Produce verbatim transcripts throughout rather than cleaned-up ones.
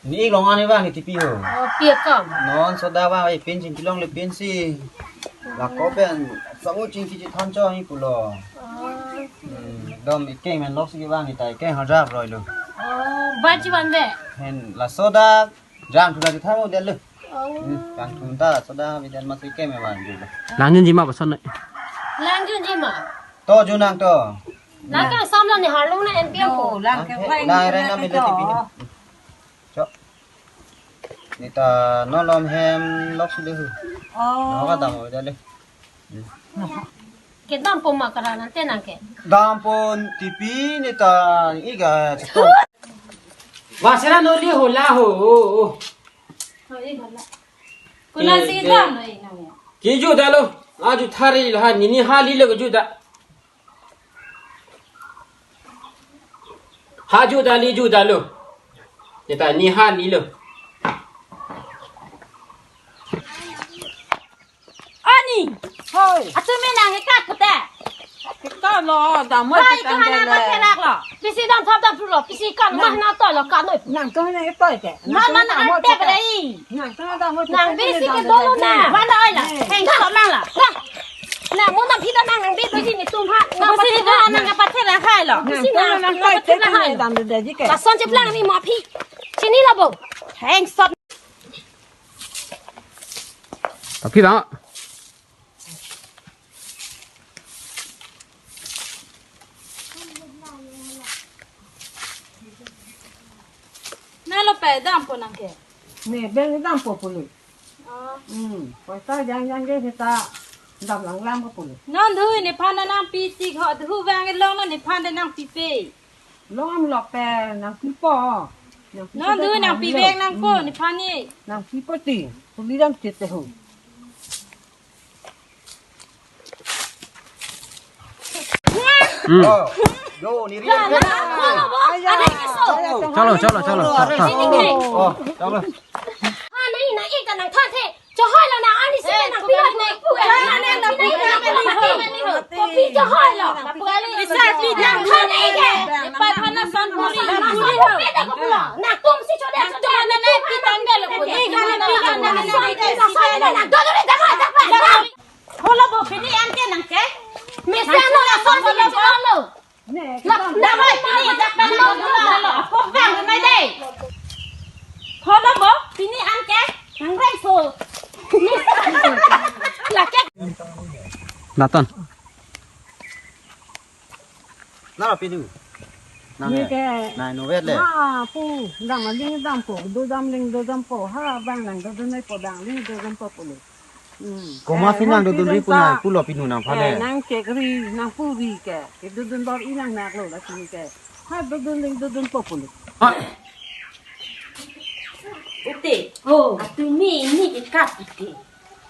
Ni long ani bang ni tipi ho. Oh, pi akam. Non soda bang ai pen chingki longle pensi. Lako pen sabo chingki chithan cho hi pulo. Oh. Hmm, dom ikeng men lok si bang ni ta ikeng hajar roi lo. Oh, ba chivan be. Hen la soda jang thu na chithan mo del lo. Oh. Hmm, jang thu ta soda bi den mas ikeng men bang lo. Lang junji ma bason nai. Lang junji ma. To junang to. Lang ke samlo ni harlung na N P M ko. Lang ke lang reng na mila tipi ni. Chok. Neta nolom hem lok sudah hu. Oh. Naka dam udah deh. Kedam po ma kara nante nang ke. Dam po tipi neta iga chok. Wasera noli hola ho. Hola si dam no ina. Kiju dalo. Aju thari la nini hali le kiju da. Ha ju dali ju dalo. Neta ni ha ni lo. Ani. Hoi. Atu me nang hekat kute. Kita lo dam mo hai kita kahana dele. Patherak lo. Pisi dam thap dam phru lo. Pisi kan mah na to lo kan noi. Nang to na to ke. Mah mah na ante bre. Nang to dam mo. Nang bisi ke dolo na. Mana oi la. Heng ka lo mang la. Nah. Nang mo nang phi ta nang nang bisi ni tum ha. Nang pasi ni patherak nang ka patherak hai lo. Nang to nang to ke nang dam de ji ke. Lason cheplang ni mo phi. Chini lo bo. Heng sop. Tapi bang. Na lo pe dam po nang ke. Ne beng dam po pulu. Oh. Hmm, paisa jang jang ke kita dam lang lang po pulu. Non dhui nephan nangpi tik ho dhu bang long non nephan nangpi pe. Long am lok pe nangpi po. Non dhui nangpi beng nang po nephan ni. Nangpi po ti. Puli dam chit te ho. Hmm. Oh. Yo, ni rian. Chalo, chalo, chalo. Oh, chalo. Ha, nai na ik ta nang than the. Chahoi lo na ani si nang pi lo na pu na na na pi na na pi. Kopi chahoi lo. Bisa pi nang than ik ke. Pa thana san puri puri ho. Na tum si chode chode na na pi tang de lo. Ni khana pi na na na pi. Sa sa na na do do de da da pa. Holo bo pini an ke nang ke? Mesen lo, lason si lo. La, la, la, pini jak pen lo, lo, lo, lo. Apok bang mai dei. Holo bo pini an ke? Nang reng so. La ke? Natan. Nara pidu. Nang ni eh. Ke. Nang no vet le. Ma pu dam aling dam po, do dam ling do dam po, ha bang nang do dun po dam ling do dam po pulu. Hmm. Koma eh, si nang do dun ri pu nang pulo pinu nang phane. Eh, nang chekri, nang puri ke. Ke do dun bor inang nak lo la sini ke. Ha do dun ling do dun po pulu. Ha. Ute. Oh. Atu ni ni ke kat ute.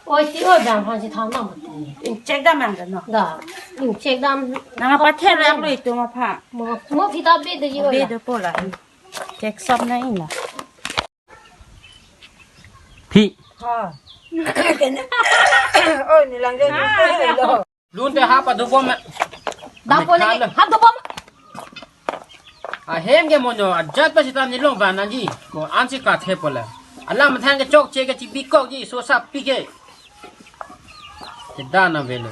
Oi, ti oi, bang phan si thang dam ti. Ingchek dam ang no. Da, ingchek dam. Nang apa ther yang lo itu ma pha. Mo, mo phi ta be de yo. Be de po la. Chek sop na ina. Phi. Ha. Oi, ni lang de. Lun te ha pa do bom. Da po ne ha do bom. Ahem ke monyo ajat pa sita ni long ba nangji. Mo ansi ka the pola. Alam thang ke chokche ke chibi kok ji so sap pi ke. Te da na velo.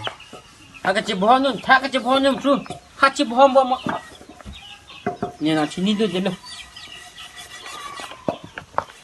Ha ke chibhon nun, tha ke chibhon nun tru. Ha chibhon bom. Ni na chini do de lo.